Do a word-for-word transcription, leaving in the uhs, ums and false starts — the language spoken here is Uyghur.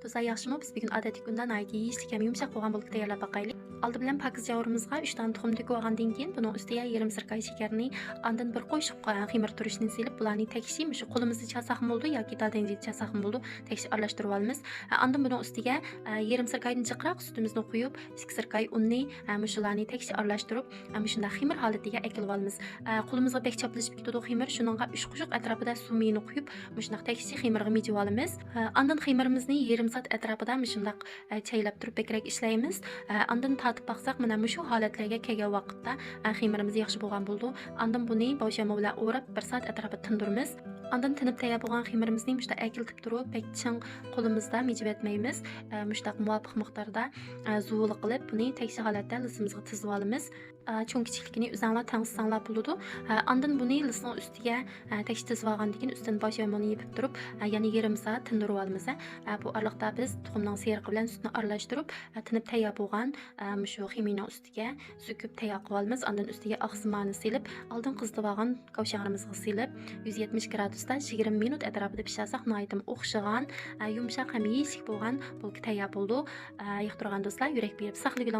دوستلار، ياخشىمۇ؟ بىز بۈگۈن ئادەتتىكى كۈندە ناھايىتى يېيىشلىك ھەم يۇمشاق بولغان بولكا تەييارلاپ باقايلى. ئالدى بىلەن پاكىز جاۋۇرىمىزغا ئۈچ دانە تۇخۇم تۆكۈپ ئالغاندىن كېيىن، بۇنىڭ ئۈستىگە يېرىم سىركاي شېكەرنى، ئاندىن بىر قوشۇق، ئە، خېمىر تۈرۈشنى سېلىپ، بۇلارنى تەكشى مۇشۇ قولىمىزدا چالساقمۇ بولىدۇ ياكى دادەنجىدە چالساقمۇ بولىدۇ، تەكشى ئارىلاشتۇرۇپ ئالىمىز. ئە، ئاندىن بۇنىڭ ئۈستىگە، ئە، يېرىم سىركايدىن جىقراق سۈتىمىزنى قۇيۇپ، ئىككى سىركاي ئۇننى، ئە، مۇشۇلارنى تەكشى ئارىلاشتۇرۇپ، ئە، مۇشۇنداق خېمىر ھالىتىگە ئەكېلىۋالىمىز. ئە، قولىمىزغا بەك چاپلىشىپ كېتىدۇ خېمىر، شۇنىڭغا ئۈچ قوشۇق ئەتراپىدا سۇ مېيىنى قۇيۇپ، مۇشۇنداق تەكشى خېمىرغا مىجىۋالىمىز. ئە، ئاندىن خېمىرىمىزنى يېرىم سائەت ئەتراپىدا مۇشۇنداق، ئە، چايلاپ تۇرۇپ بەكرەك ئىشلەيمىز. ئە، ئاندىن تارتىپ باقساق، مانا مۇشۇ ھالەتلەرگە كەلگەن ۋاقىتتا، ئە، خېمىرىمىز ياخشى بولغان بولىدۇ. ئاندىن بۇنى باۋشيامو بىلەن ئوراپ، بىر سائەت ئەتراپىدا تىندۇرىمىز. ئاندىن تىنىپ تەييار بولغان خېمىرىمىزنى مۇشۇنداق ئەكېلتىپ تۇرۇپ، بەك چىڭ قولىمىزدا مىجىۋەتمەيمىز. ئە، مۇشۇنداق مۇۋاپىق مىقداردا، ئە، زۇۋۇلا قىلىپ، بۇنى تەكشى ھالەتتە لىسىمىزغا تىزىۋالىمىز. ئە، چوڭ كىچىكلىكىنى ئۆزەڭلار تەڭشىسەڭلار بولىدۇ. ئە، ئاندىن بۇنى لىسنىڭ ئۈستىگە، ئە، تەكشى تىزىۋالغاندىن كېيىن، ئۈستىدىن باش يامىنى يېپىپ تۇرۇپ، ئە، يەنە يېرىم سائەت تىندۇرۇۋالىمىز. ئە، بۇ ئارىلىقتا بىز تۇخۇمنىڭ سېرىقى بىلەن سۈتنى ئارىلاشتۇرۇپ، ئە، تىنىپ تەييار بولغان، ئە، مۇشۇ خېمىرنىڭ ئۈستىگە سۆكۈپ تەييار قىلىۋالىمىز. ئاندىن ئۈستىگە ئاق سىمانى سېلىپ، ئالدىن قىزىتىۋالغان كاۋشاڭلىرىمىزغا سېلىپ، يۈز يەتمىش گرادۇستا يىگىرمە مىنۇت ئەتراپىدا پىشۇرساق، ناھايىتىمۇ ئوخشىغان، ئە، يۇمشاق ھەم يېيىشلىك بولغان بولكا تەييار بولىدۇ. ئە، ياقتۇرغان دوستلار، يۈرەك بېرىپ ساقلىۋېلىڭ.